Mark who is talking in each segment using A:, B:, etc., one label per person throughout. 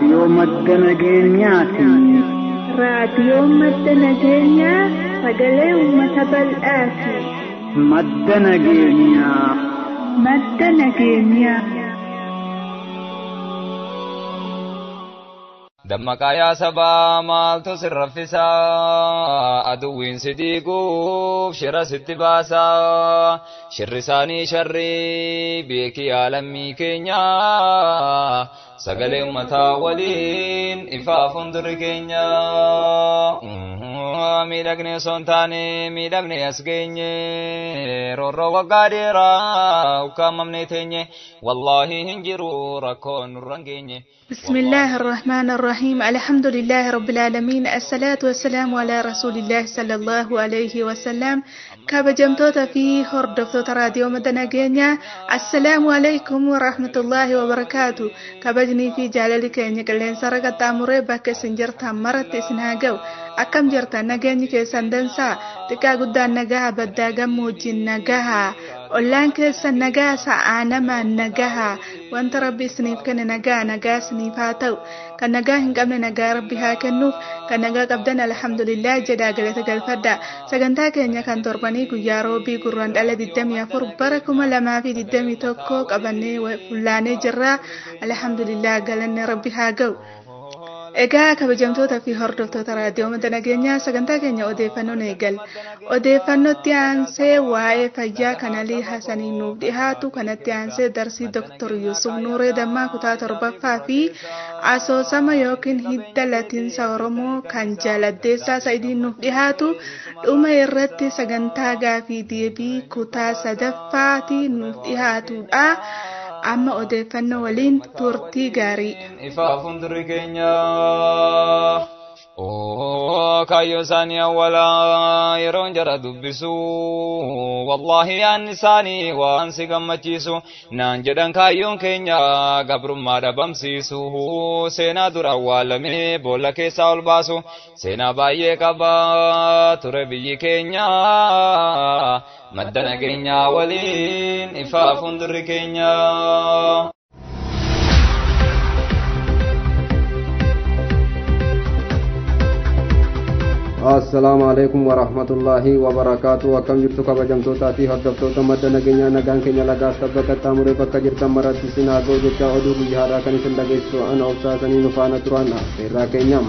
A: Raadiyoo madda nageenyaati.
B: Raadiyoo madda nageenyaa sagalee uummata bal'aati.
A: Madda nageenyaa.
B: Madda nageenyaa.
C: Dammaqaa yaa sabaa maaltu si raffisaa? Aduwwiin si diiguuf shira sitti baasaa. Shirri isaanii sharrii beekii lammii keenyaa. Sagalee uummataa waliin ifaa fuuldurri keenya. Miidhagne osoo hin taane miidhamne as geenye. Roorroo waggaa dheeraa ukkaamamnee teenye. Wallaahi hin jiru rakkoon nurra hin geenye.
B: بسم الله الرحمن الرحيم الحمد لله رب العالمين الصلاة والسلام على رسول الله صلى الله عليه وسلم kabajamtoota fi hordoftoota raadiyoo madda nageenyaa assalaamu alaikum warahmatullaahi wabarakaatu. Kabajnii fi jaalalli keenya qilleensarra qaxxaamuree bakka isin jirtan maratti isin haa ga'u. Akkam jirtan? Nageenyi keessan dansaa? Xiqqaa guddaan nagaha, baddaa gammoojjiin nagaha, ollaan keessan nagaa, sa'aanamaan nagaha. Wanta rabbi isiniif kenne nagaa, nagaa isiniif haa ta'u. Kan nagaa hin qabne nagaa rabbi haa kennuuf. Kan nagaa qabdan alhamdulillah jedhaa galata galfadha. Sagantaa keenya kan torbanii guyyaa roobii gurraandhala 24 bara 2021 qabannee fullaanee jirra. Alhamdulillah, galanni rabbi haa ga'u. Egaa kabajamtoota fi hordoftoota raadiyoo madda nageenyaa, sagantaa keenya odeeffannoon eegalla. Odeeffannootti aansee waa'ee fayyaa kan Alii Hasanii nuuf dhihaatu, kanatti aansee darsii Dr. Yusuf Nuuree Dammaa kutaa torbaffaa fi asoosama yookiin hidda latiinsa Oromoo kan Jaaladdeessaa Sa'idiin nuuf dhihaatu, dhuma irratti sagantaa gaafii deebii kutaa sadaffaati nuuf dhihaatudha. Amma odeeffannoo waliin turtii gaarii.
C: Ifaa fuuldurri keenya. Kaayyoo isaanii awwalaa yeroon jara dubbisu. Wallaahi yaanni isaanii waan si gammachiisu. Naan jedhan kaayyoon keenya gabrummaa dhabamsiisu. Seenaa dura awwaalamee boolla keessaa ol baasu. Seenaa baay'ee qaba ture biyyi keenya. Madda nageenyaa waliin ifaa fuuldurri keenya.
D: Assalaamu alaikum warahmatullaahi wabarakaatu. Akkam jirtu kabajamtootaa fi hordoftoota madda nageenyaa? Nagaan keenya lagaas tabba qaxxaamuree bakka jirtan maratti isin haa ga'u jechaa, oduu guyyaa har'aa kan isin dhageessisu ana obsaasanii nu faana turan affeerraa keenya.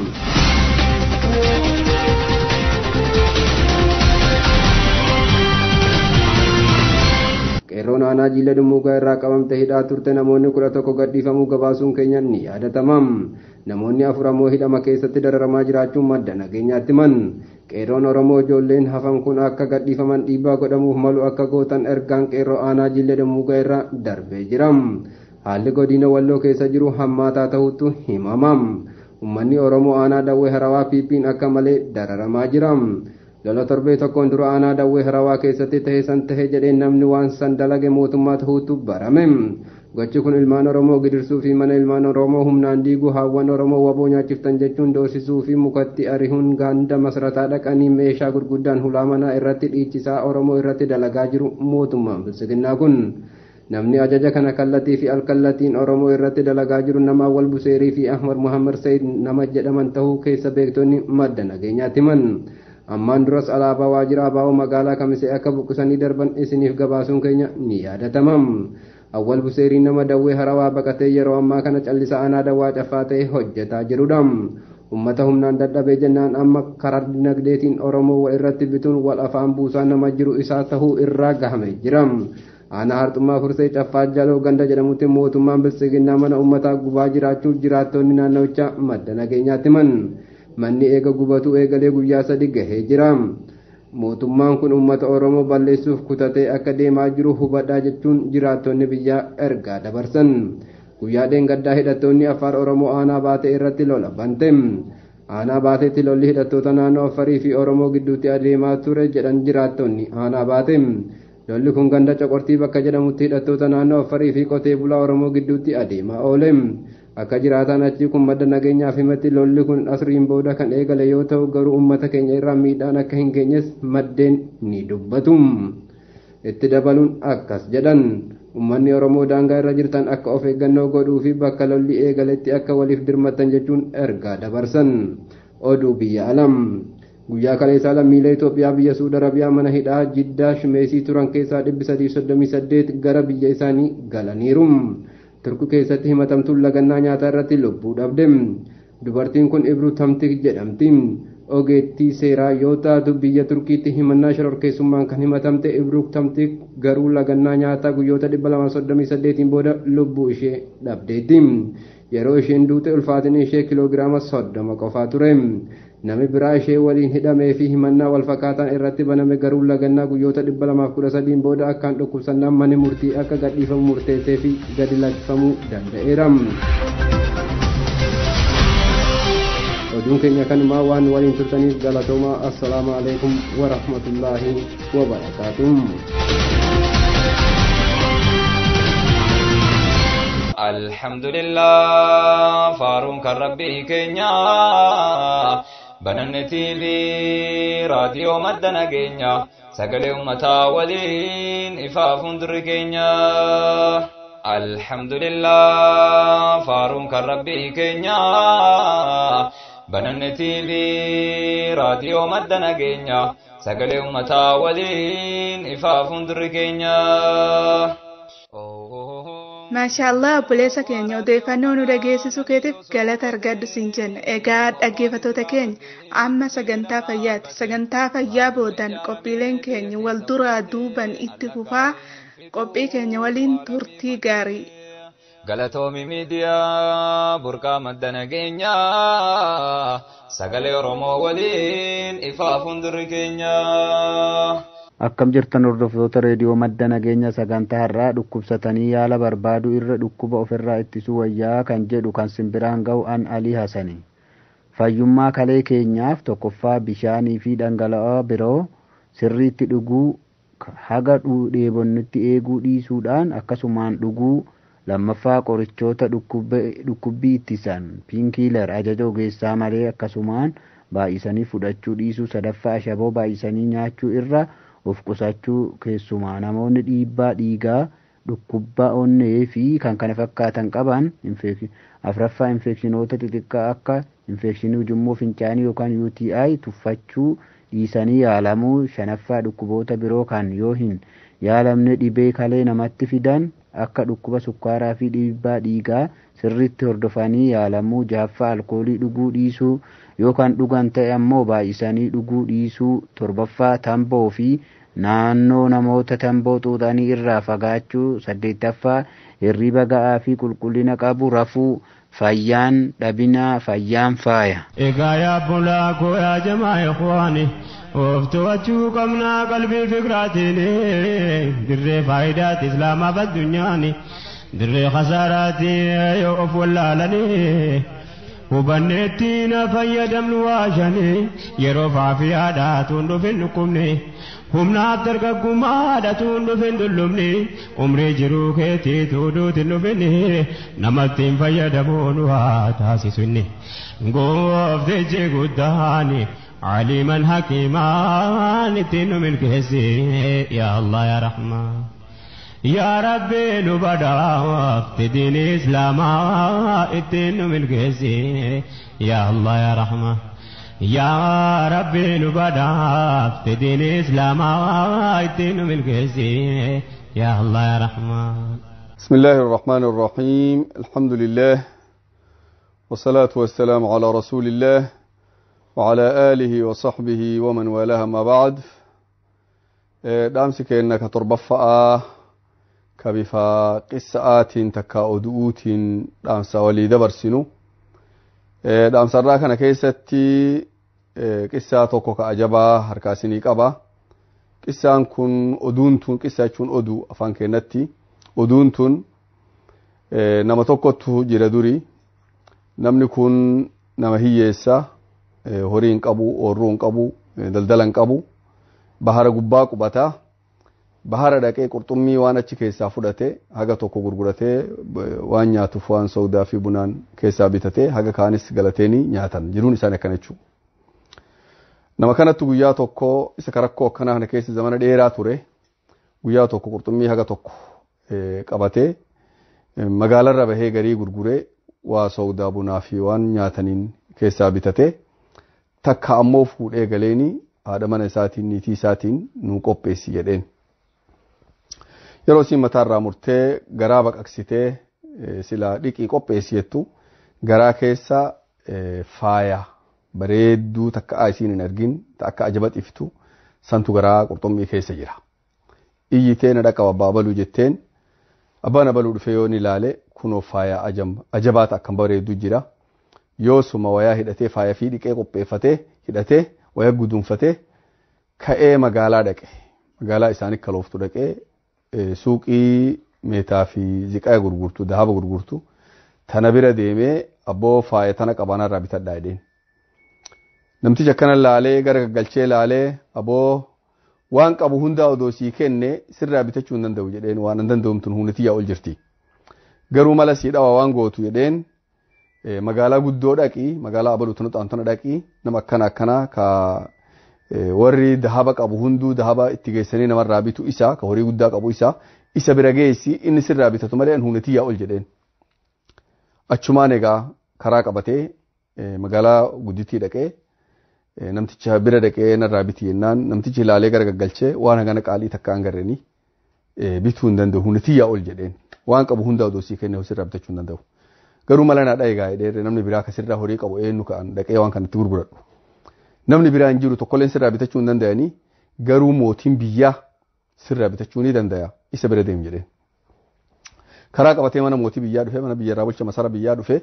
D: Qeerroon aanaa Jiila Dhummuugaa irraa qabamte hidhaa turte namoonni 11 gadhiifamuu gabaasuun keenya ni yaadatama. Namoonni afur ammoo hidhama keessatti dararamaa jiraachuun madda nageenyaatti himan. Qeerroon Oromoo ijoolleen hafan kun akka gadhiifaman dhiibbaa godhamuuf malu akka gootan ergaan qeerroo aanaa Jiila Dhummuugaa irraa darbee jira. Haalli godina Walloo keessa jiru hammaataa ta'utu himama. Uummanni Oromoo aanaa Dawwee Harawaa PP'n akka malee dararamaa jira. Lola torbee tokkoon dura aanaa Dawwee Harawaa keessatti ta'e san ta'e jedhee namni waan san dalage mootummaa ta'uutu barame. Gochi kun ilmaan Oromoo gidirsuu fi mana ilmaan Oromoo humnaan diiguu, haawwan Oromoo waboo nyaachiftan jechuun doorsisuu fi mukatti arihuun ganda masrataa dhaqanii meeshaa gurguddaan hulaa manaa irratti dhiichisaa Oromoo irratti dalagaa jiru mootummaan bilisiginnaa kun. Namni ajaja kana kallattii fi alkallattiin Oromoo irratti dalagaa jiru nama Awwal Buseerii fi Ahmad Muhammad Said nama jedhaman ta'uu keessa beektonni madda nageenyaatti himan. Ammaan duras alaabaa waajjira ABO magaalaa Kamisee akka buqqisanii darban isiniif gabaasuun keenya ni yaadatama. Awwal Buseerii nama Dawwee Harawaa baqatee yeroo ammaa kana callisa aanaa Dawwaa Caffaa ta'e hojjetaa jirudha. Uummata humnaan dadhabee jennaan amma karaa dinagdeetiin Oromoo wal irratti bituun wal afaan buusaa nama jiru isaa ta'uu irraa gahame jira. Aanaa Harxummaa Fursee Caffaa Jaloo ganda jedhamutti mootummaan bilisiginnaa mana uummataa gubaa jiraachuu jiraattonni naannawichaa madda nageenyaatti himan. Manni eega gubatu eegalee guyyaa 3 gahee jira. Mootummaan kun uummata Oromoo balleessuuf kutatee akka deemaa jiru hubadhaa jechuun jiraattonni biyyaa ergaa dabarsan. Guyyaa dheengaddaa hidhattoonni Affaar Oromoo aanaa Baatee irratti lola bante. Aanaa Baateetti lolli hidhattoota naannoo Affarii fi Oromoo gidduutti adeemaa ture jedhan jiraattonni aanaa Baatee. Lolli kun ganda Coqortii bakka jedhamutti hidhattoota naannoo Affarii fi qotee bulaa Oromoo gidduutti adeemaa oole. Akka jiraataan achii kun madda nageenyaaf himatti, lolli kun asriin booda kan eegale yoo ta'u, garuu uummata keenya irraa miidhaan akka hin geenyes maddeen ni dubbatu. Itti dabaluun akkas jedhan. Uummanni Oromoo daangaa irra jirtan akka of eeggannoo godhuu fi bakka lolli eegaletti akka waliif dirmatan jechuun ergaa dabarsan. Oduu biyya alam. Guyyaa kaleessaa lammiilee Itoophiyaa biyya Suudi Arabiyaa mana hidhaa Jiddaa Shumeesii turan keessaa 338 gara biyya isaanii galaniiru. Turku keessatti himatamtuun lagannaa nyaataa irratti lubbuu dhabde. Dubartiin kun Ibruu Tamtik jedhamti. Ogeettii seeraa yoo taatu biyya Turkiitti himannaa shororkeessummaan kan himatamte Ibruu Tamtik garuu lagannaa nyaataa guyyoota 238 booda lubbuu ishee dhabdeetti. Yeroo isheen duute ulfaatinni ishee kiiloogiraama 30 qofaa ture. Namni biraa ishee waliin hidhamee fi himannaa wal fakkaataan irratti baname garuu lagannaa guyyoota 213 booda akkaan dhukkubsannaan manni murtii akka gadhiifamu murteessee fi gadi lakkifamuu danda'eera. Oduun keenya kanumaa waan waliin turtaniif galatoomaa. Assalaamu alaikum warahmatullaahi wabarakaatuh.
C: Alhamdulillah faaruun kan rabbii keenya bananne TV raadiyoo madda nageenya sagalee ummataa waliin ifaa fuuldurri keenya. Alhamdulillah faaruun kan rabbii keenya bananne TV raadiyoo madda nageenya sagalee ummataa waliin ifaa fuuldurri keenya.
B: Maashaallah obboleessa keenya odeeffannoo nu dhageessisuu keetiif galata argadhu siin jenna. Egaa dhaggeeffattoota keenya amma sagantaa fayyaati. Sagantaa fayyaa boodan qophiileen keenya wal duraa duuban itti fufaa qophii keenya waliin turtii gaarii.
C: Galatoomi miidiyaa burqaa madda nageenyaa sagalee Oromoo waliin ifaa fuuldurri keenya.
E: Akkam jirtan hordoftoota reediyoo madda nageenya sagantaa har'aa dhukkubsatanii yaala barbaaduu irra dhukkuba ofirraa ittisuu wayyaa kan jedhu kan simbiraan ga'u an Alii Hasani. Fayyummaa kalee keenyaaf tokkoffaa bishaanii fi dhangala'aa biroo sirriitti dhuguu haga dheebonnutti eeguu dhiisuudhaan akkasumaan dhuguu lammaffaa qorichoota dhukkubbii ittisan piinkiilar ajaja ogeessaa malee akkasumaan baay'isanii fudhachuu dhiisuu sadaffaa ashaboo baay'isanii nyaachuu irra of qusachuu keessumaa namoonni dhiibbaa dhiigaa dhukkuba onnee fi kan kana fakkaatan qaban afraffaa infeekshinoota xixiqqaa akka infeekshinii ujummoo fincaanii yookaan UTI tuffachuu dhiisanii yaalamuu shanaffaa dhukkuboota biroo kan yoo hin yaalamne dhibee kalee namatti fidan akka dhukkuba sukkaaraa fi dhiibbaa dhiigaa sirriitti hordofanii yaalamuu jahaffaa alkoolii dhuguu dhiisuu yookaan dhugan ta'e ammoo baay'isanii dhuguu dhiisuu torbaffaa tamboo fi naannoo namoota tamboo xuuxanii irraa fagaachuu saddeettaffaa hirriba ga'aa fi qulqullina qabu rafuu fayyaan dhabinaa fayyaan faaya.
F: Egaa yaa bulaa koo yaa jamaa ikhwaani of to'achuu qabnaa qalbii fikraatiin dirree faayidaati islaamaaf addunyaani dirree khasaaraati yoo of wallaalanii. Hubanneetti na fayyadamnu waashanii yeroo faafiyaadhaa tuun dhufin dhukkubni humnaaf dargaggummaadha tuun dhufin dullumni umrii jiruu keetii tuuduutin dhufin namatti hin fayyadamuun waa taasisu inni gooftichi guddaani aliiman hakiimaan ittiin nu milkeessi yaa Allah yaa Rahmaan. يا ربي نبدا في دين إسلام اتين من كيسي يا الله يا رحمة يا ربي نبدا في دين إسلام اتين من كيسي يا الله يا رحمة.
G: بسم الله الرحمن الرحيم. الحمد لله والصلاة والسلام على رسول الله وعلى آله وصحبه ومن والاه ما بعد. دامسك إنك تربفأ ka bifa qissa'aatiin takka odu'uutiin dhaamsa walii dabarsinu. Dhaamsarraa kana keessatti qissaa tokko ka ajabaa harkaa isinii qaba. Qissaan kun oduun tun qissa jechuun oduu afaan keenyatti oduun tun nama tokkotu jira duri. Namni kun nama hiyyeessa horii hin qabu, oorruu hin qabu, daldala hin qabu, bahara gubbaa qubata. Bahara dhaqee qurxummii waan achi keessaa fudhate haga tokko gurguratee waan nyaatuuf waan sodaa fi bunaan keessaa bitatee haga kaanis galateeni nyaatan jiruun isaanii akkana jechuudha. Nama kanatti guyyaa tokko isa rakkoo akkanaa kana keessa zamana dheeraa ture guyyaa tokko qurxummii haga tokko qabatee magaalarra bahee garii gurguree waa soogdaa bunaa fi waan nyaataniin keessaa bitatee takka ammoo fuudhee galeeni haadha mana isaatiin niitii isaatiin nuu qopheessi jedheen. Yeroo isiin mataarraa murtee garaa baqaqsitee silaa dhiqii qopheessi jettu garaa keessa faaya bareedduu takka isiin hin argin akka ajaba xiftu santu garaa qurxummii keessa jira. Iyyitee na dhaqa abbaa baluu jetteen abbaan abaluu dhufee yoo ni ilaale kunoo faaya ajabaata akkam bareedduu jira. Yoo suma wayaa hidhatee faaya fi dhiqee qopheeffatee hidhatee waya guduunfatee ka'ee magaalaa dhaqe. Magaalaa isaanii kalooftu dhaqee suuqii meetaa fi ziqaa gurgurtu dahaba gurgurtu tana bira deemee abboo faaya tana qabaanarraa bitadhaa jedheen. Namtichi akkana laalee gara gaggalchee laalee abboo waan qabu hundaa odoo sii kenne sirraa bitachuu hin danda'u jedheen waan hin danda'umtun humni tiyyaa ol jirti. Garuu mala sii dhawa waan gootu jedheen magaalaa guddoo dhaqii magaalaa abaluu tana xaantana dhaqii nama akkana akkana ka warri dahaba qabu hunduu dahaba itti geessanii namarraa bitu isa ka horii guddaa qabu isa isa bira geessi inni sirraa bitatu malee humni tiyyaa ol jedheen. Achumaan egaa karaa qabatee magaalaa guddittii dhaqee namticha bira dhaqee narraa biti jennaan namtichi ilaalee gara gaggalchee waan hagana qaalii takka hangarreenii bituu hin danda'u humni tiyyaa ol jedheen waan qabu hundaa odoo sii kenne sirraa bitachuu hin danda'u. Garuu mala naa dhayegaa jedhee namni biraa kasirraa horii qabu eenyu ka'an dhaqee waan kanatti gurguradhu. Namni biraa hin jiru tokkolleen sirraa bitachuu hin danda'anii garuu mootiin biyyaa sirraa bitachuu ni danda'a isa bira deem jedheen. Karaa qabatee mana mootii biyyaa dhufee mana biyyarraa bulcha masara biyyaa dhufee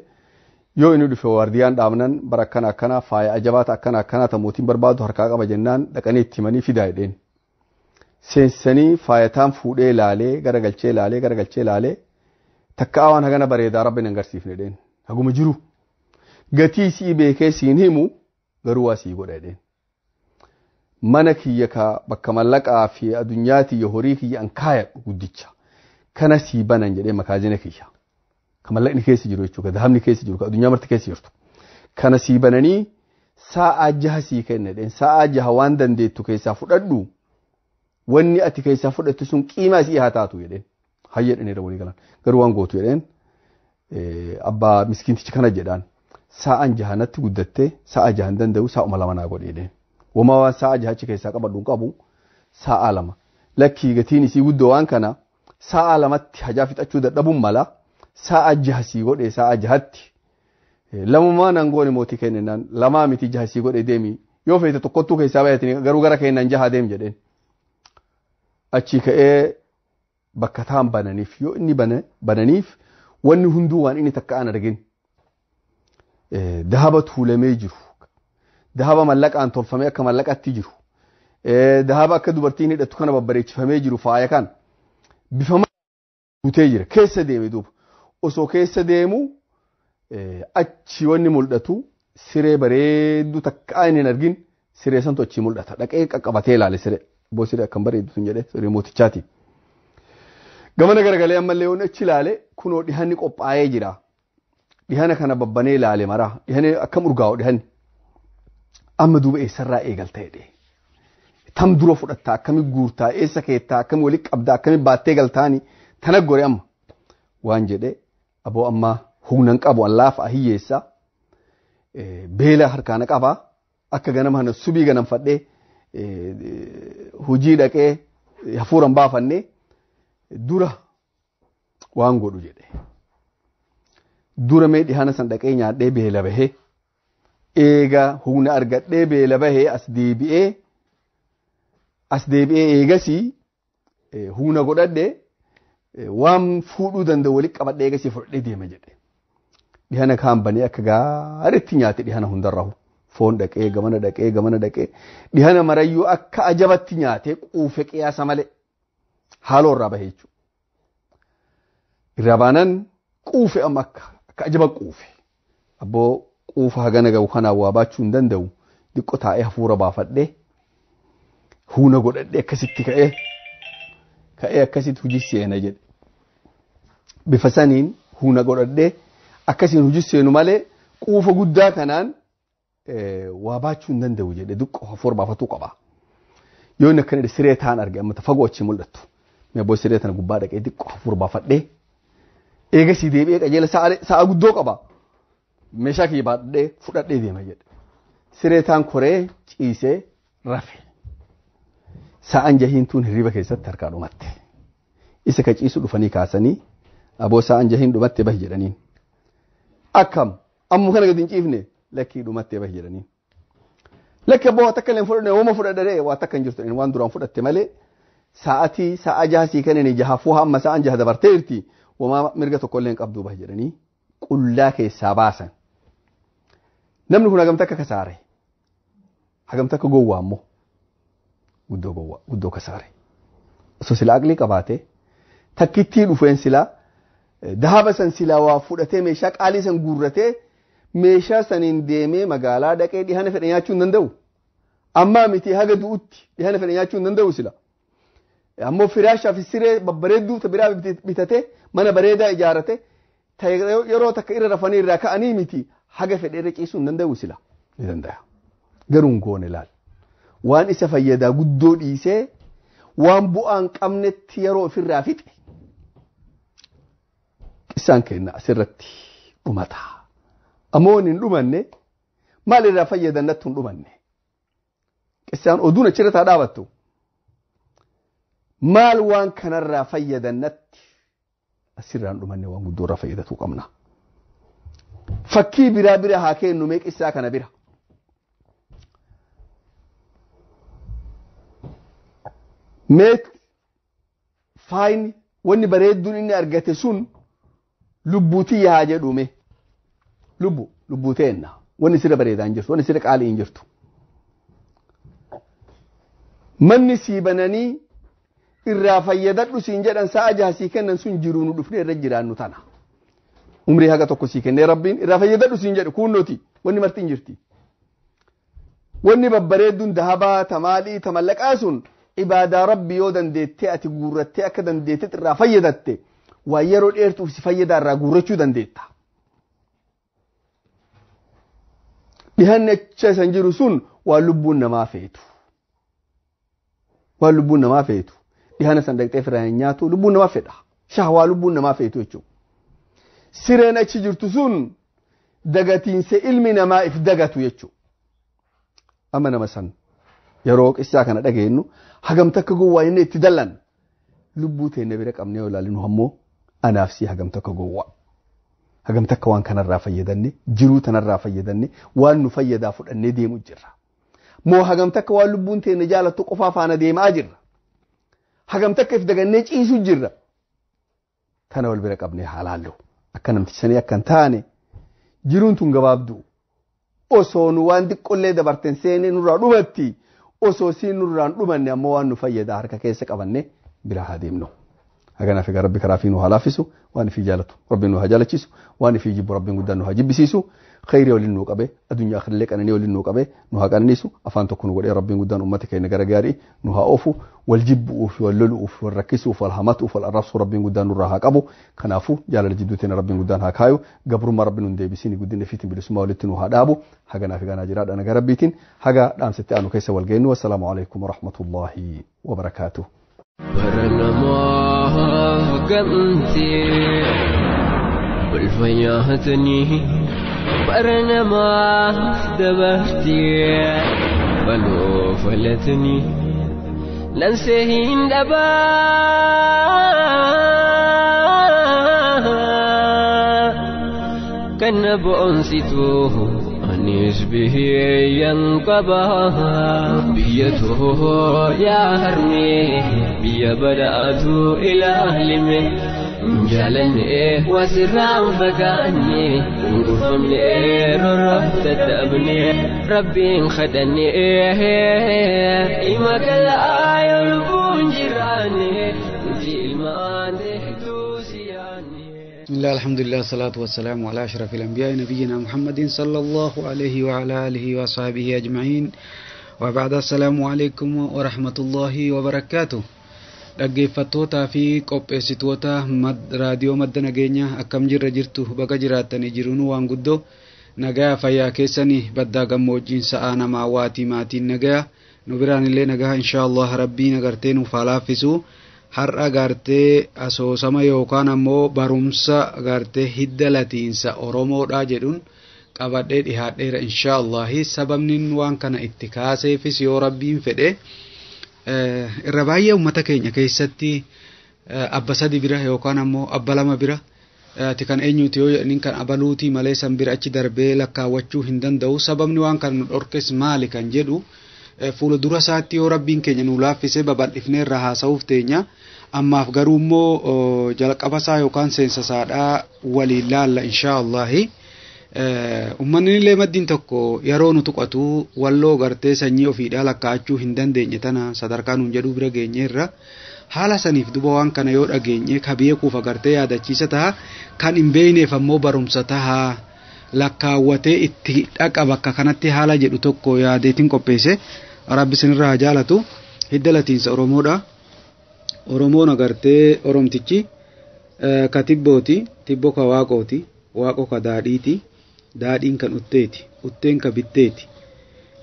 G: yoo inni dhufe waardiyaan dhaabnan bara akkana akkana faaya ajabaata akkana akkana ta mootiin barbaadu harkaa qaba jennaan dhaqanii itti himanii fidaa jedheen. Seensanii faayataan fuudhee laalee garagalchee laalee garagalchee laalee takka waan hagana bareedaa rabbi hin agarsiifne jedheen. Haguma jiru gatii sii beekee siin himu garuu waa sii godha jedheen. Mana kiyya ka bakka mallaqaa fi addunyaa tiyya horii kiyya an kaayadhu guddicha. Kana sii banan jedhee makaazina kiyya. Ka mallaqni keessa jiru jechuudha. Ka dahabni keessa jiru. Ka addunyaa marti keessa jirtu. Kana sii bananii sa'a jaha sii kenna jedheen. Sa'a jaha waan dandeettu keessaa fudhadhu wanni ati keessaa fudhattu sun qiimaa sii haa taatu jedheen. Hayya jedhanii walii galan. Garuu waan gootu jedheen abbaa miskiintichi kana jedhaan sa'aan jahanatti guddattee sa'a jahan danda'u sa'uma lama naa godhe jedheen. Wamaa waan sa'a jahachi keessaa qabadhu hin qabu sa'a lama. Lakkii gatiin isii guddoo waan kana sa'a lamatti hajaa fixachuu dadhabuun mala sa'a jaha sii godhe sa'a jahatti. Lamumaa nan goone mootii kennaan lamaa miti jaha sii godhe deemi yoo feete tokkottuu keessaa baay'atanii garuu gara kennaan jaha deem jedheen. Achi ka'ee bakka taan bananiif yoo inni bananiif wanni hunduu waan inni takka an argin dahaba tuulamee jiru dahaba mallaqaan tolfamee akka mallaqatti jiru dahaba akka dubartiin hidhattu kana babbareechifamee jiru faaya kan bifa guutee jira keessa deeme duuba osoo keessa deemu achi wanni mul'atu siree bareedduu takka inni hin argin siree santu achi mul'ata dhaqee qaqqabatee ilaale siree boo siree akkam bareeddu sun jedhee siree mootichaati. Gamana garagalee ammallee yoon achi ilaale kunoo dhihanni qophaa'ee jira. Dhihana kana babbanee ilaale maraa dhihani akkam urgaa'u dhihanni. Amma duuba eessarraa eegalta jedhee. Tam dura fudhattaa akkami guurtaa eessa keettaa akkami walitti qabdaa akkami baattee galtaani tana gore amma. Waan jedhee aboo amma humna hin qabu allaafa hiyyeessa beela harkaana qabaa akka ganama kana subii ganamfadhee hojii dhaqee hafuuran baafannee dura waan godhu jedhe. Dura mee dhihana san dhaqee nyaadhee beela bahee eega humna argadhee beela bahee as deebi'ee eegasii humna godhadhee waan fuudhuu danda'u walitti qabadhee eegasii fudhadhee deema jedhe. Dhihana kaan banee akka gaariitti nyaate dhihana hundarrahu. Foon dhaqee gamana dhaqee gamana dhaqee dhihana marayyuu akka ajabatti nyaatee quufe qiyaasa malee haaloo irraa bahee jechuudha. Irraa baanaan quufe amma akka ajaba quufe. Abboo quufa hagana gahu kanaan waa baachuu hin danda'u diqqo taa'ee hafuura baafadhee humna godhadhee akkasitti ka'ee akkasitti hojii seena jedhe. Bifa saniin humna godhadhee akkasiin hojii seenu malee quufa guddaa kanaan waa baachuu hin danda'u jedhe diqqo hafuura baafatuu qaba. Yoo inni akkana siree ta'an arge amma fagoo achi mul'attu. Mee siree tana gubbaa dhaqee xiqqoo hafuura baafadhee eegasii deebi'ee qajeela sa'a guddoo qaba. Meeshaa kiyya baadhee fudhadhee deema jedhe. Siree taan koree ciisee rafe. Sa'aan jahiin tun hirriba keessatti harkaa dhumatte. Isa ka ciisu dhufanii kaasanii aboo sa'aan jahiin dhumatte bahi jedhaniin. Akkam ammu kana gadi hin ciifne lakkii dhumattee bahi jedhaniin. Lakki abboo waa takka illee fudhanne hooma fudhadhee waa takka hin jirtu waan duraan fudhatte malee sa'atii sa'a jaha sii kennine jahafuu hamma sa'aan jaha dabarteerti wamaa mirga tokko illee hin qabdu bahi jedhanii qullaa keessaa baasan. Namni kun hagam takka kasaare hagam takka gowwaa ammoo guddoo gowwaa guddoo kasaare. Osoo silaa aqlii qabaate takkittii dhufeen silaa dahaba san silaa waa fudhatee meeshaa qaalii san guurratee meeshaa saniin deemee magaalaa dhaqee dhihana fedhe nyaachuu hin danda'u. Ammaa miti haga du'utti dhihana fedhe nyaachuu hin danda'u sila. Ammoo firaashaa fi siree babbareedduu ta biraa bitatee mana bareedaa ijaarate yeroo takka irra rafanii irraa ka'anii miti haga fedhe irra ciisuu hin danda'u sila. Ni danda'a. Garuu hin goone laal. Waan isa fayyadaa guddoo dhiisee waan bu'aa hin qabnetti yeroo ofirraa fixe. Isaan kenna asirratti dhumata. Ammoo hin dhumanne maal irraa fayyadan natti hin dhumanne. Qissaan oduun achirra taa dhaabattu. Maal waan kanarraa fayyadan natti asirraa hin dhumanne waan guddoo irraa fayyadatuu qabna. Fakkii biraa bira haa kennu mee qissaa kana bira. Mee faayini wanni bareedduun inni argate sun lubbuutii haa jedhume. Lubbu lubbuu teenna wanni sirra bareedaa hin jirtu wanni sirra qaalii hin jirtu. Manni sii bananii irraa fayyadadhu siin jedhan sa'a jaha sii kennan sun jiruu nu dhufnee irra jiraannu tana. Umrii haga tokko sii kennee rabbiin irraa fayyadadhu siin jedhu kunnoti wanni marti hin jirti. Wanni babbareedduun dahabaa tamaalii tamallaqaa sun ibaadaa rabbi yoo dandeettee ati guurrattee akka dandeettee irraa fayyadatte waa yeroo dheertuuf si fayyadaa irraa guurrachuu dandeetta. Dhihanni acha isan jiru sun waan lubbuun namaa feetu. Waan lubbuun namaa feetu. Dhihana san dhaqxee firaan hin nyaatu lubbuun namaa fedha. Shahwaa lubbuun namaa feetu jechuudha. Sireen achi jirtu sun dagatiinsa ilmi namaa if dagatu jechuudha. Amma nama san yeroo qissaa kana dhageenyu hagam takka gowwaa inni itti dallan lubbuu teenya bira qabnee yoo ilaalinu ammoo anaaf si hagam takka gowwaa. Hagam takka waan kanarraa fayyadanne jiruu tanarraa fayyadanne waan nu fayyadaa fudhannee deemu jirra. Moo hagam takka waan lubbuun teenya jaalattu qofaa faana deemaa jirra. Hagam takka if dagannee ciisu jirra. Kana wal bira qabnee haa laallu. Akka namtichi sanii akka hin taane jiruun tun gabaabduu. Osoo nu waan xiqqollee dabarteen seenee nurraa dhumatti osoo siin nurraa hin dhumanne ammoo waan nu fayyadaa harka keessa qabanne bira haa deemnu. Haganaaf egaa rabbi karaa fi nu haa laaffisu waan ifii jaalatu rabbi nu haa jaalachiisu waan ifii jibbu rabbiin guddaan nu haa jibbisiisu khayrii waliin nu qabe addunyaa akhirillee qananii waliin nu qabe nu haa qananiisu afaan tokko nu godhee rabbiin guddaan uummata keenya gara gaarii nu haa oofu wal jibbuuf wal loluuf wal rakkisuuf wal hamatuuf wal arrabsuu rabbiin guddaan nurraa haa qabu kanaafuu jaalala jidduu teenya rabbiin guddaan haa kaayu gabrummaa rabbiin nu deebisiin guddina fiitiin bilisummaa walitti nu haa dhaabu haganaaf egaa naa jiraadha nagaa rabbiitiin haga dhaamsitti aanu keessa wal geennu wassalaamu alaikum warahmatullaahi wabarakaatuh.
H: Baranamaa gamtee ulfayaatanii baranamaaf dabartee baloo falatanii lansee hin dhabaa kan na boonsitu anis biyyan qabaa biyya too yaa harmee biyya badhaatu ilaalime jaalanne wasirraan fagaanne gurgurfamne roroof dadhabne rabbiin kadhanne ima kala'aa lubbuun jiraanne nuti ilmaan deetuu siyaanne.
I: بسم الله الحمد لله الصلاة والسلام على أشرف الأنبياء نبينا محمد صلى الله عليه وعلى آله وصحبه أجمعين وبعد السلام عليكم ورحمة الله وبركاته. Dhaggeeffattootaa fi qopheessitoota raadiyoo madda nageenyaa akkam jirra jirtu baga jiraattanii jiruun waan guddoo nagaa fayyaa keessanii baddaa gammoojjiin sa'aa namaa waatii maatiin nagaa nu biraan illee nagaa inshaallah rabbiin agartee nuuf haa laaffisu. Har'a gartee asoosama yookaan ammoo barumsa gartee hidda latiinsa Oromoodha jedhuun qabadhee dhihaadheera inshaallahi. Sababni waan kana itti kaaseefis yoo rabbiin fedhe irra baay'ee uummata keenya keessatti abba sadi bira yookaan ammoo abba lama bira ati kan eenyuti yoo jedhaniin kan abaluutii malee san bira achi darbee lakkaawwachuu hin danda'u. Sababni waan kana nu dhorkes maali kan jedhu fuula dura isaatti yoo rabbiin keenya nu laaffisee babal'ifnee irraa haasa'uuf teenya. Ammaaf garuu immoo jalqaba isaa yookaan seensa isaadhaa waliin laalla inshaallahi. Uummanni illee maddiin tokko yeroo nu tuqatu walloo gartee sanyii ofiidhaa lakkaa'achuu hin dandeenye tana sadarkaa nuun jedhuu bira geenyeerra. Haala saniif duba waan kana yoo dhageenye ka beekuuf agartee yaadachiisa taha, kan hin beekneef ammoo barumsa taha, lakkaawwatee itti dhaqa bakka kanatti haala jedhu tokko yaadeetiin qopheesse. Rabbi isinirraa haa jaalatu. Hidda latiinsa Oromoodha. Oromoon agartee Oromtichi ka tibbooti, tibbo ka waaqooti, waaqo ka daadhiiti, daadhiin kan utteeti, utteen ka bitteeti,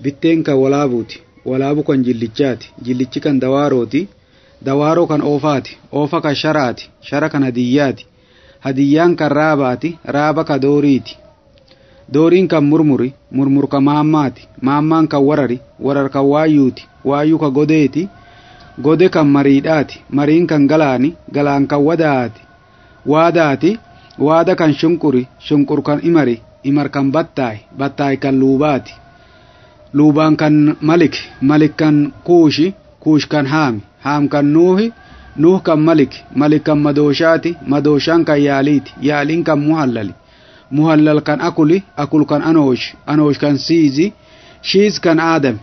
I: bitteen kan walaabuuti, walaabu kan jillichaati, jillichi kan dawaarooti, dawaaroo kan oofaati, oofa kan sharaati, shara kan hadiyyaati, hadiyyaan kan raabaati, raaba ka dooriiti, dooriin kan murmuri, murmur ka maammaati, maammaan kan warari, warar kan waayyuuti, waayyuu ka godeeti, gode kan mariidhaati, mariin kan galaani, galaan kan wadaati, waadaati, waada kan shunquri, shunqur kan imari, imar kan battaay, battaay kan luubaati, luubaan kan malik, malik kan kuushi, kuush kan haami, haam kan nuuhi, nuuh kan malik, malik kan madooshaati, madooshaan kan yaaliiti, yaaliin kan muhallali, muhallal kan akuli, akul kan anoosh, anoosh kan siizi, shiiz kan aadami.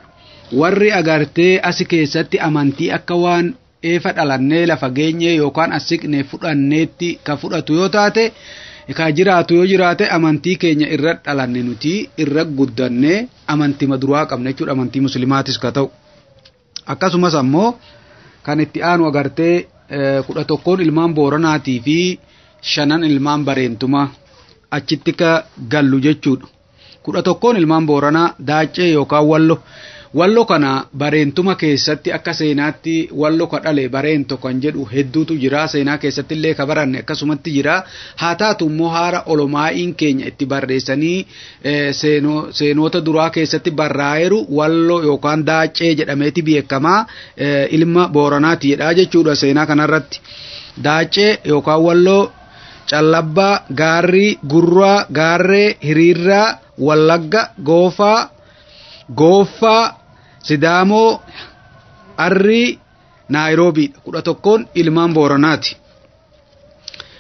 I: Warri agartee asi keessatti amantii akka waan eefa dhalannee lafa geenyee yookaan as siqnee fudhanneetti ka fudhatu yoo taate, ka jiraatu yoo jiraate, amantii keenya irra dhalanne nuti irra guddannee amantii maduraa qabna jechuudha. Amantii muslimaatis ka ta'u. Akkasumas ammoo kan itti aanu agartee 11 ilmaan Booranaatii fi 5 ilmaan Bareentumaa achitti ka gallu jechuudha. 11 ilmaan Booranaa Daaccee yookaan Wallo. Wallo kana Bareentuma keessatti akka seenaatti Wallo ka dhale Bareento kan jedhu hedduutu jira. Seenaa keessatti illee ka baranne akkasumatti jira. Haa taatu immoo haara olomaa'iin keenya itti barreessanii seenoota duraa keessatti barraa'eeru Wallo yookaan Daaccee jedhameeti beekamaa, ilma Booranaati jedhaa jechuudha seenaa kanarratti. Daaccee yookaan Walloo, Callabbaa, Gaarrii, Gurraa, Gaarree, Hiriirraa, Wallagga, Goofaa, Gooffaa, Sidaamoo, Arrii, Naayiroobiidha. 11 ilmaan Booranaati.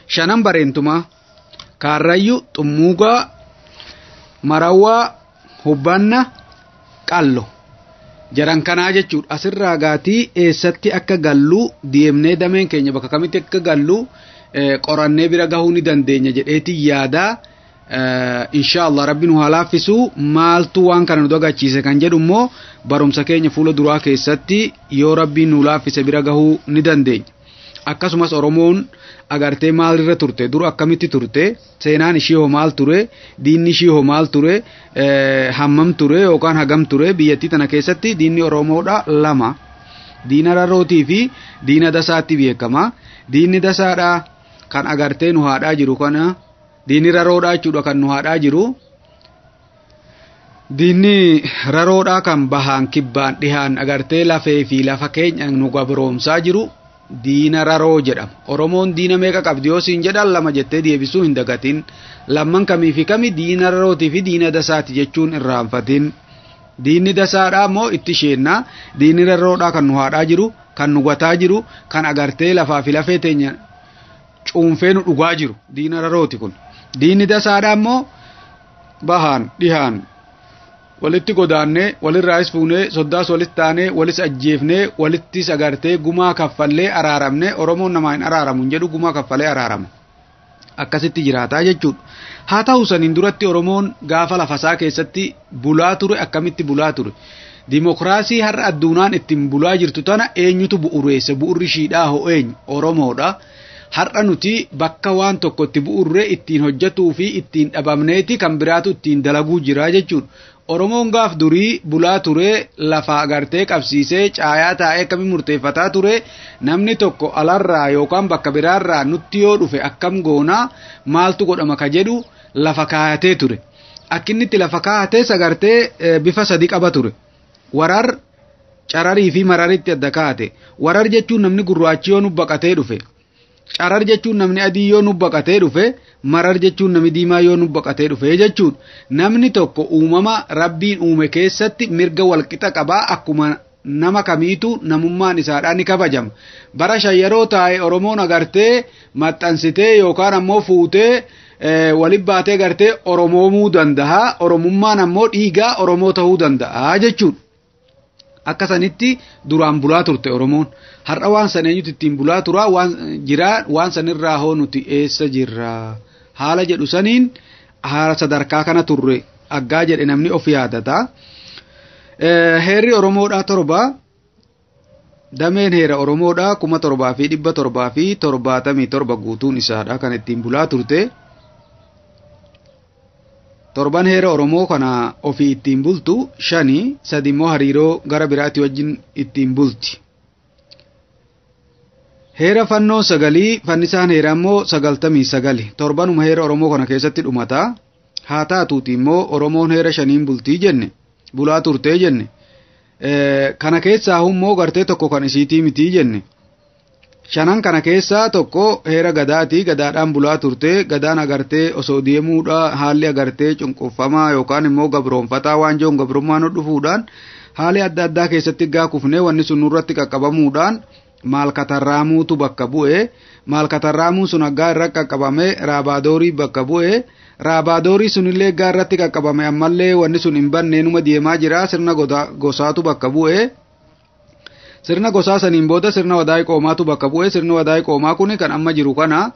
I: 5 Bareentumaa, Kaarrayyu, Xummuugaa, Marawwaa, Hubbanna, Qallo. Jaran kanaa jechuudha. Asirraa gaatii eessatti akka gallu deemnee dameen keenya bakka kamitti akka gallu qorannee bira gahuu ni dandeenya jedheeti yaadaa. Inshaallah rabbi nu haa laaffisu. Maaltu waan kana nu dagachiise kan jedhu immoo barumsa keenya fuula duraa keessatti yoo rabbiin nu laaffise bira gahuu ni dandeenya. Akkasumas Oromoon agartee maalirra turte, dur akkamitti turte, seenaan ishii hoo maal ture, diinni ishii hoo maal ture, hammam ture yookaan hagam ture. Biyyattii tana keessatti diinni Oromoodha lama, diina rarrootii fi diina dasaatti beekama. Diinni dasaadha kan agartee nu haadhaa jiru kana, diinni raroodhaa jechuudha kan nu haadhaa jiru. Diinni raroodhaa kan bahaan kibbaan dhihaan agartee lafee fi lafa keenya nu gabroomsaa jiru diina raroo jedhama. Oromoon diina meeqa qabdi yoo siin jedhan lama jettee deebisuu hin dagatin. Lamman kamii fi kami? Diina rarootii fi diina dasaati jechuun irraanfatin. Diinni dasaadhaa immoo itti isheennaa. Diinni raroodhaa kan nu haadhaa jiru, kan nu gataa jiru, kan agartee lafaa fi lafee teenya cuunfee nu dhugaa jiru diina rarooti kun. Diinni dasaadhaa immoo bahaan dhihaan walitti godaannee, walirraayis fuunee, soddaas walitti taanee, walis ajjeefnee, walittis agartee gumaa kaffallee araaramnee. Oromoon namaa hin araaramu hin jedhu, gumaa kaffalee araarama. Akkasitti jiraataa jechuudha. Haa ta'u saniin duratti Oromoon gaafa lafasaa keessatti bulaa ture akkamitti bulaa ture? Dimokiraasii har'a adduunaan ittiin bulaa jirtu tana eenyutu bu'uureesse? Bu'urri ishiidhaa hoo eenyu? Oromoodha. Har'a nuti bakka waan tokko itti bu'urree ittiin hojjetuu fi ittiin dhabamneeti kan biraatu ittiin dalaguu jira jechuudha. Oromoon gaaf durii bulaa ture lafa agartee qabsiisee caayaa taa'ee akkamiin murteeffataa ture namni tokko alarraa yookaan bakka biraarraa nutti yoo dhufe akkam goonaa maaltu godhama ka jedhu lafa kaayatee ture. Akki inni itti lafa kaayates agartee bifa sadi qaba ture. Warar, cararii fi mararitti adda kaa'ate. Warar jechuun namni gurraachi yoo nu baqatee dhufe. Carar jechuun namni adii yoo nu baqatee dhufe, marar jechuun namni diimaa yoo nu baqatee dhufe jechuudha. Namni tokko uumama rabbiin uume keessatti mirga walqixa qabaa akkuma nama kamiitu namummaan isaadhaan ni kabajama. Bara shan yeroo taa'e Oromoon agartee maxxansitee yookaan ammoo fuutee waliin baatee gartee Oromoomuu danda'a. Oromummaan ammoo dhiigaa Oromoo ta'uu danda'a jechuudha. Akka sanitti duraan bulaa turte Oromoon. Har'a waan san eenyutu ittiin bulaa turaa waan jiraa waan sanirraa hoo nuti eessa jirra haala jedhu saniin haala sadarkaa kana turre aggaa jedhe namni of yaadata. Heerri Oromoodhaa torba dameen heera Oromoodhaa 7777 guutuun isaadha kan ittiin bulaa turte. Torban heera Oromoo kana ofii ittiin bultu 5 3 immoo hariiroo gara biraatti wajjin ittiin bulti. Heera fannoo 9 fannisaan heera immoo 99 torbanuma heera Oromoo kana keessatti dhumata. Haa taatuuti immoo Oromoon heera 5 bultii jenne bulaa turtee jenne kana keessaa immoo gartee tokko kan isiitii mitii jenne. Shanan kana keessaa tokko heera gadaatii gadaadhaan bulaa turte gadaan agartee osoo deemuudha haalli agartee cunqurfamaa yookaan immoo gabroonfataa waan jiruun gabrummaan dhufuudhaan haalli adda addaa keessatti gaakufnee wanni sun nurratti qaqqabamuudhaan maal katarraamuutu bakka bu'e maal katarraamuun sun aggaa irra qaqqabame raabaadorii bakka bu'e raabaadorii sunillee aggaa irratti qaqqabame ammallee wanni sun hin banne numa deemaa jira sirna gosaatu bakka bu'e. Sirna gosaa saniin booda sirna wadaa'ii qoomaatu bakka bu'e sirni wadaa'ii qoomaa kun kan amma jiru kana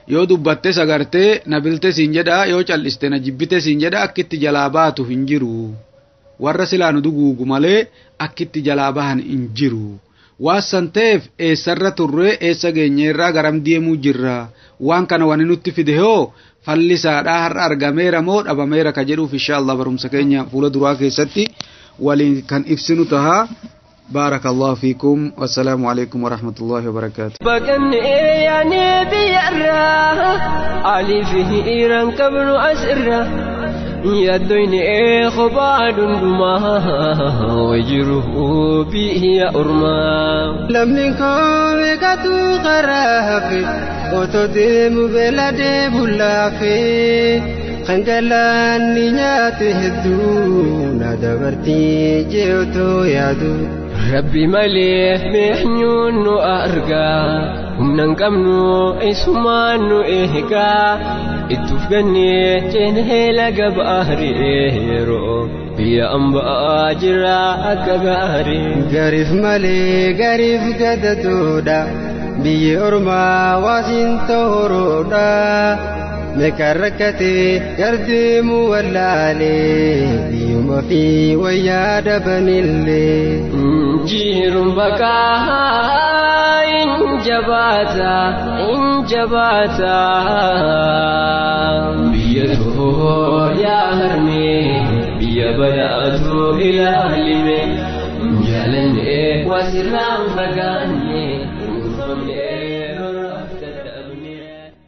I: yoo dubbatte sagartee na bilte siin jedha yoo calliste na jibbite siin jedha akkitti jalaa baatu hin jiru warra silaa nu duguugu malee akkitti jalaa bahan hin jiru waan san ta'eef eessarra turre eessa geenyeerraa garam deemuu jirra waan kana wani nutti fide hoo fallisaadhaa har'a argameera moo dhabameera ka jedhuuf inshaallah barumsa keenya fuula duraa keessatti waliin kan ibsinu tahaa. بارك الله فيكم والسلام عليكم ورحمة الله وبركاته.
H: بقني يا نبي الرا علي فيه إيران قبل أسرة يا دنيا خبار ما وجره به يا أرما
J: لم نكون قد وتدم بلد بلافي خنجلان نيات هدو ندبرتي جيوتو يادو
H: ربي مليه محنون أرقى هم ننقمنو إسمانو إهقى اتفقني جنه لقب أهري بيا أنبا جرا أكباري
J: غريف ملي غريف قددودا بي أرما واسين تهرودا مكركتي يردم ولالي بيوم في ويا دبنيلي
H: جير بكا إن جباتا إن جباتا بيته يا هرمي بيا بياتو إلى أهلمي جالني وسرام فقاني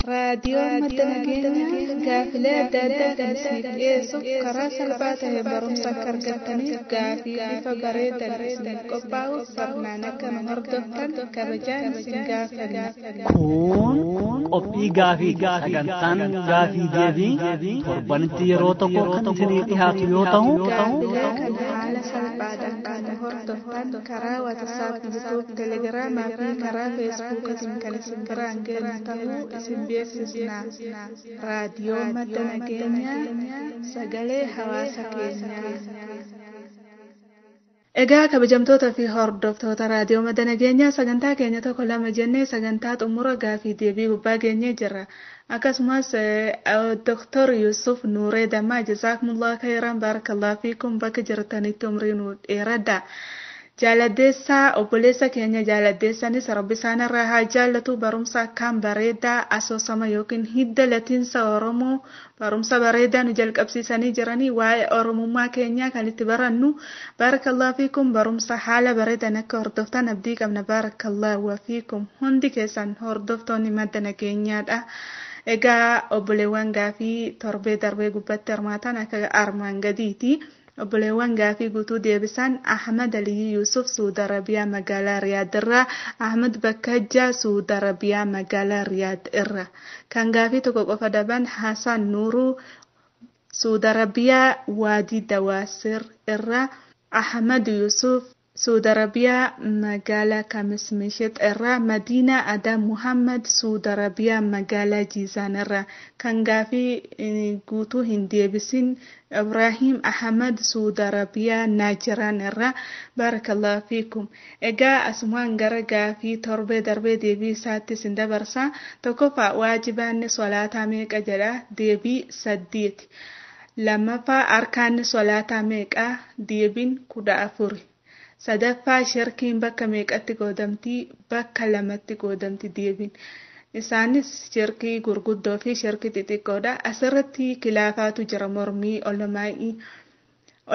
B: Raadiyoo madda nageenyaa gaafilee adda addaa kan isiniif dhiyeessuuf karaa salphaa ta'e barumsa akka argattaniif gaafii bifa bareedan isiniif qophaa'u sirnaan akka nu hordoftan kabajaan isin gaafanna.
K: Kun qophii gaafii sagantaan gaafii deebii torbanitti yeroo tokko kan isinii dhiyaatu yoo ta'u.
B: Gaafilee kana haala salphaadhaan kan nu hordoftan karaa WhatsApp, YouTube, Telegiraamaa fi karaa Feesbuukiitiin kan isin biraan geenyu ta'uu isin beeksisna. Raadiyoo madda nageenyaa sagalee hawaasa keenyaa. Egaa kabajamtoota fi hordoftoota raadiyoo madda nageenyaa sagantaa keenya tokko lama jennee sagantaa xumura gaafii deebii gubbaa geenyee jirra. Akkasumas Dr. Yusuf Nuuree Dammaa jazaakumullah khairan barakallahu fiikum bakka jirtanitti umrii nu dheeradha. Jaaladdeessaa obboleessa keenya jaaladdeessanis rabbi isaanirraa haa jaallatu. Barumsa akkaan bareedaa asoosama yookiin hidda latiinsa Oromoo barumsa bareedaa nu jalqabsiisanii jiranii waa'ee Oromummaa keenyaa kan itti barannu. Baarakallahu fiikum. Barumsa haala bareedan akka hordoftan abdii qabna. Baarakallahu fiikum. Hundi keessan hordoftoonni madda nageenyaadha. Egaa obboleewwan gaafii torbee darbee gubbatti hirmaatan akka armaan gadiiti. Obboleewwan gaafii guutuu deebisan Ahmad Aliyyi Yusuf Suudi Arabiyaa magaalaa Riyaad irraa, Ahmad Bakkajjaa Suudi Arabiyaa magaalaa Riyaad irraa. Kan gaafii tokko qofa daban Hasan Nuuruu Suudi Arabiyaa Waadii Dawaasir irraa, Ahmad Yusuf Suudi Arabiyaa magaalaa Kamis Misheet irraa, Madiinaa Adam Muhammad Suudi Arabiyaa magaalaa Jiizaan irraa. Kan gaafii guutuu hin deebisin Ibrahim Ahmad Suudi Arabiyaa Naajiraan irraa. Baarakallahu fiikum. Egaa asumaan gara gaafii torbee darbee deebii isaatti isin dabarsa. Tokkoffaa waajibaanni solaataa meeqa jedha? Deebii 8. Lammaffaa arkaanni solaataa meeqa? Deebiin 14. Sadaffaa shirkiin bakka meeqatti qoodamti? Bakka lamatti qoodamti deebiin. Isaanis shirkii gurguddoo fi shirkii xixiqqoodha. Asirratti kilaafaatu jira mormii olamaa'ii.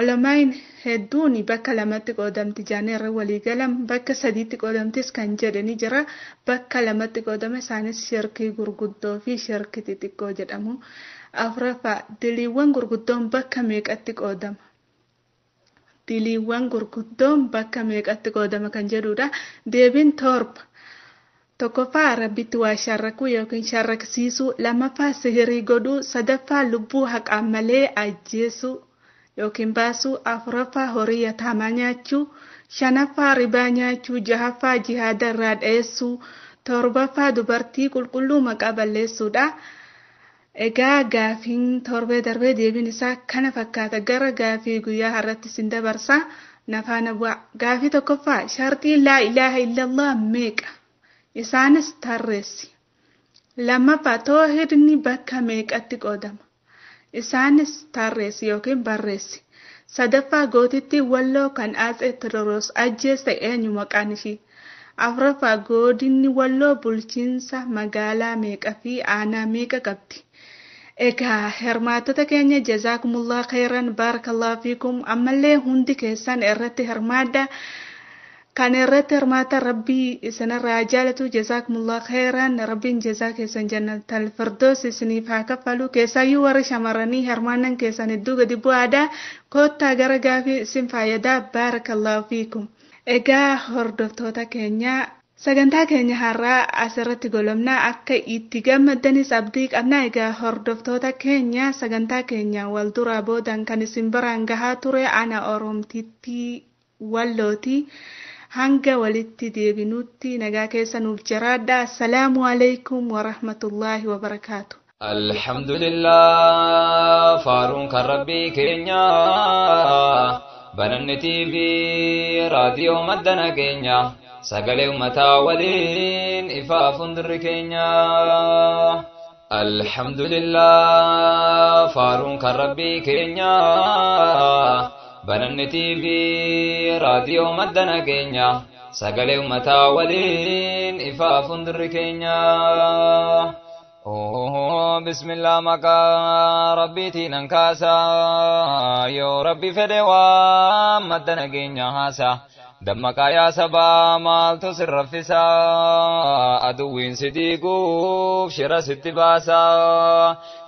B: Olamaa'iin hedduun bakka lamatti qoodamti jaanii walii galan, bakka sadiitti qoodamtis kan jedhani jira. Bakka lamatti qoodama isaanis shirkii gurguddoo fi shirkii xixiqqoo jedhamu. Afuraffaa diliiwwan gurguddoon bakka meeqatti qoodama? Diliiwwan gurguddoon bakka meeqatti qoodama kan jedhudha. Deebiin 7. Tokkoffaa rabbitti waa sharrakuu yookiin sharraksiisuu, lammaffaa sihirii godhuu, sadaffaa lubbuu haqaan malee ajjeesuu yookiin baasuu, afuraffaa horii yataamaa nyaachuu, shanaffaa ribaa nyaachuu, jahaffaa jihaada irraa dheessuu, torbaffaa dubartii qulqulluu maqaa balleessuudha. Egaa gaafiin torbee darbee deebiin isaa kana fakkaata. Gara gaafii guyyaa har'atti isin dabarsa. Nafaana bu'a. Gaafii tokkoffaa shartiin laa ilaaha illallah meeqa? Isaanis tarreessi. Lammaffaa toohidni bakka meeqatti qoodama? Isaanis tarreessi yookiin barreessi. Sadaffaa gootitti Walloo kan Atsee Tewoodiroos ajjeese eenyu maqaan ishii? Afuraffaa godinni Walloo bulchiinsa magaalaa meeqa fi aanaa meeqa qabdi? Egaa hirmaattota keenya jazaakumullah khairan, baarakallahu fiikum. Ammallee hundi keessan irratti hirmaadha. Kan irratti hirmaata rabbii isinirraa jaalatu. Jazaakumullah khairan. Rabbiin jazaa keessan jannatal firdoos isiniif haa kaffalu. Keessaayyuu warri shamarranii hirmaannan keessan hedduu gadi bu'aadha. Koottaa gara gaafii isin fayyadaa. Baarakallahu fiikum. Egaa hordoftoota keenya sagantaa keenya har'aa asirratti golomnaa. Akka itti gammaddanis abdii qabna. Egaa hordoftoota keenya sagantaa keenya wal duraa boodan kan isin biraan gahaa ture ana Oromtittii Wallooti. Hanga walitti deebinutti nagaa keessa nuuf jiraadha. Assalaamu alaikum warahmatullaahi wabarakaatu.
C: Alhamdulillah faaruun kan rabbii keenya bananni TV raadiyoo madda nageenya sagalee uummataa waliin ifaa fuuldurri keenya. Alhamdulillah faaruun kan rabbii keenya bananni TV raadiyoo madda nageenya sagalee uummataa waliin ifaa fuuldurri keenya. Bismillah maqaa rabbiitiin ankaasa yoo rabbi fedhe waa madda nageenya haasa. Dammaqaa yaa sabaa maaltu si raffisa aduwwiin si diiguuf shira sitti baasa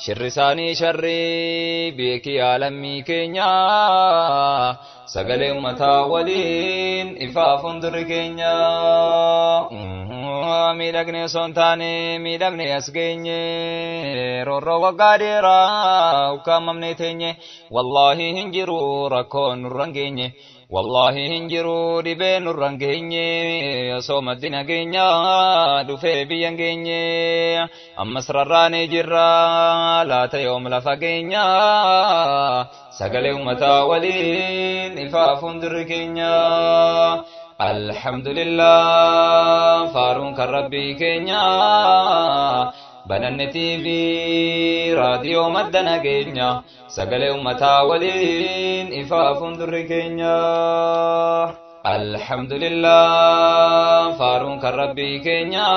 C: shirri isaanii sharrii beekii lammii keenya sagalee uummataa waliin ifaa fuuldurri keenya. Miidhagne osoo hin taane miidhamne as geenye roorroo waggaa dheeraa ukkaamamne teenye wallaahi hin jiru rakkoon nurra hin geenye. Wallaahi hin jiru dhibee nurra hin geenye osoo maddi nageenyaa dhufee biyya hin geenye ammas rarraanee jirra laata yoom lafa geenya sagalee uummataa waliin ifaa fuuldurri keenya. Alhamdulillah faaruun kan rabbii keenya bananne TV raadiyoo madda nageenya sagalee uummataa waliin ifaa fuuldurri keenya. Alhamdulillah faaruun kan rabbii keenya.